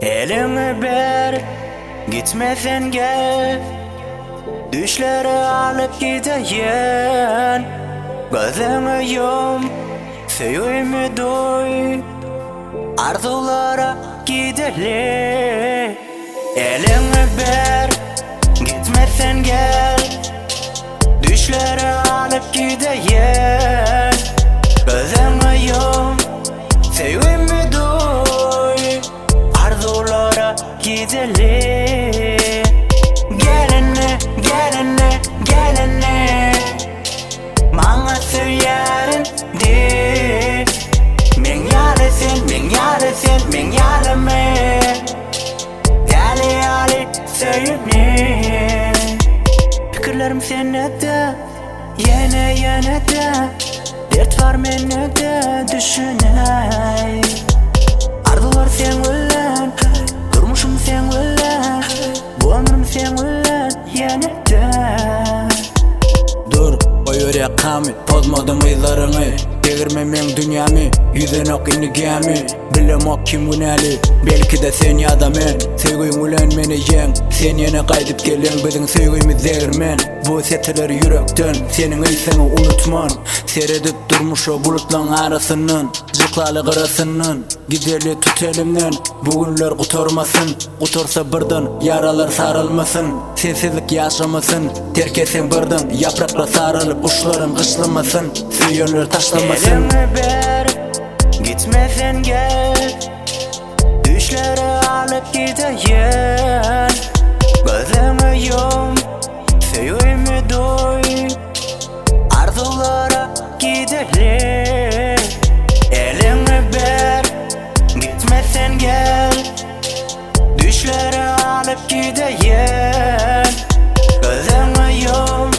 Eliňi ber, gitme sen gel Düşleri alyp gideýin Gözüňi ýum, söýgimi duý Arzuwlara gideli Eliňi ber, gitme sen gel Düşleri alyp gideýin Gözüňi ýum, söýgimi duý Arzuwlara gideli Gel indi, gel indi, gel indi Maňa söýýärin diý Meň ýaly sen, meň ýaly sen, meň ýalymy Däli ýaly söýüpmi Pikirlerim sende-de Ýene ýene-de Dert bar mende-de düşünäý Arzuwlar seň bilen Durmuşym seň bilen Bu ömrüm seň bilen ýene-de. Dur, goýber ýakamy, pozmadyň yzlaryňy Degirme meň dünýämi, ýüzenok indi gämi Bilemok kim günäli, belki-de sen ýa-da men Söýgiň bilen meni ýeň, sen ýene gaýdyp geliň Biziň söýgimiz degirmen, bu setirler ýürekden Seniň ysyňy unutman, seredip durmuşa bulutlaň arasyndan Jyklaly gyrasyndan, gideli tut elimden Bu günler gutarmasyn, gutarsa birden Ýaralar saralmasyn, sensizlik ýaşamasyn Terk etseň birden, ýapraklar saralyp Guşlaram gyşlamasyn, söýenler taşlamasyn. Eliňi ber, gitme sen gel Düşleri alyp gideýin Gözüňi ýum, söýgimi duý Arzuwlara gideli Eliňi ber, gitme sen gel Düşleri alyp gideýin Gözüňi ýum,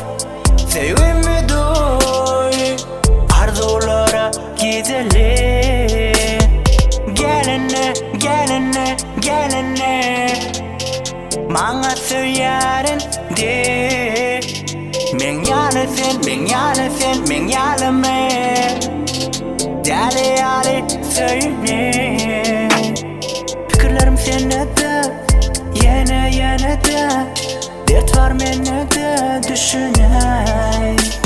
söýgimi duý Arzuwlara gideli Gel indi, gel indi, gel indi Maňa söýýärin diý Meň ýaly sen, meň ýaly sen, meň ýalymy Däli ýaly söýüni Pikirlerim sende-de, ýene, ýene-de Dert bar mende-de düşünäý.